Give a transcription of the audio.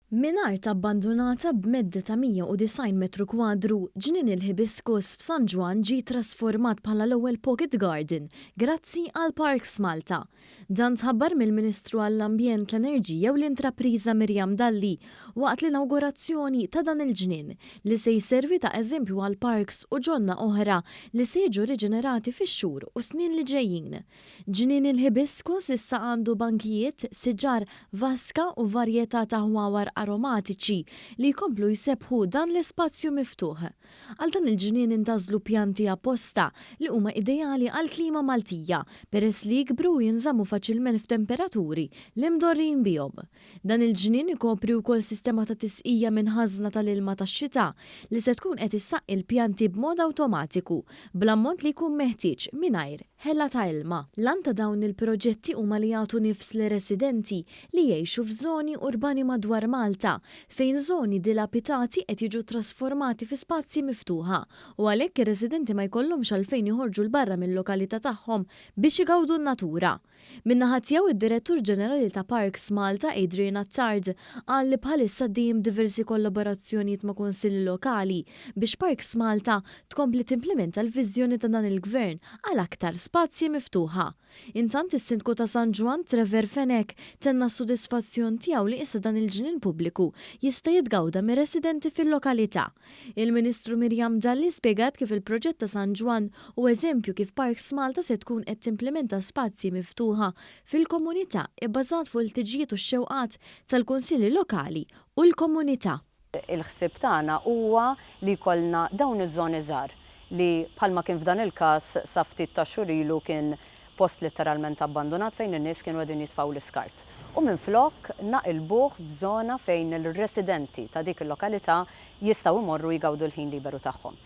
Minn art abbandunata b'medda ta' 190 metru kwadru, Ġnien il-Hibiscus f'San Ġwann ġie trasformat bħala l-ewwel pocket garden grazzi għal Parks Malta. Dan tħabbar mill-Ministru għall-Ambjent, l-Enerġija u l-Intrapriża Miriam Dalli waqt l-inawgurazzjoni ta' dan il-ġnien li se jservi ta' eżempju għal parks u ġonna oħra li se jiġu riġenerati fix-xhur u snin li ġejjin. Ġnien il-Hibiscus issa għandu bankijiet, siġar, vaska u varjetà ta' ħwawar aromatiċi li jkomplu jsebbħu dan l-ispazju miftuħ. Għal dan il-ġnien intgħażlu pjanti apposta li huma ideali għall-klima Maltija peress li jikbru u jinżammu faċilment f'temperaturi li mdorrijin bihom. Dan il-ġnien ikopri wkoll sistema ta' tisqija minn ħażna tal-ilma tax-xita li se tkun qed issaqqi l-pjanti b'mod awtomatiku bl-ammont li jkun meħtieġ mingħajr ħela ta' ilma. L-għan ta' dawn il-proġetti huma li jagħtu nifs lir-residenti li jgħixu f'żoni urbani madwar Malta fejn żoni dilapitati qed jiġu trasformati fi spazji miftuħa u għalhekk ir-residenti ma jkollhomx għalfejn joħorġu 'l barra mil-lokalità tagħhom biex igawdu n-natura. Min-naħa tiegħu id-Direttur Ġenerali ta' Parks Malta Adrian Attard qal li bħalissa għaddejjin b'diversi kollaborazzjonijiet ma' kunsilli lokali biex Parks Malta tkompli timplimenta l-viżjoni ta' dan il-Gvern għal aktar spazji miftuħa. Intant is-Sindku ta' San Ġwann Trevor Fenech tenna s-sodisfazzjon tiegħu li issa dan il-ġnien pubbliku jista' jitgawda mir-residenti fil-lokalità. Il-Ministru Miriam Dalli spjegat kif il-proġett ta' San Ġwann hu eżempju kif Parks Malta se tkun qed timplimenta spazji miftuħa fil-komunità ibbażat fuq il-ħtiġijiet u x-xewqat tal-kunsilli lokali u l-komunità. Il-ħsieb tagħna huwa li jkollna dawn iż-żoni żgħar li bħalma kien f'dan il-każ sa ftit tax-xhur ilu kien post litteralment abbandunat fejn in-nies kienu qegħdin jitfgħu l-iskart. U minflok naqilbuh f'żona fejn ir-residenti ta' dik il-lokalità jistgħu jmorru jgawdu l-ħin liberu tagħhom.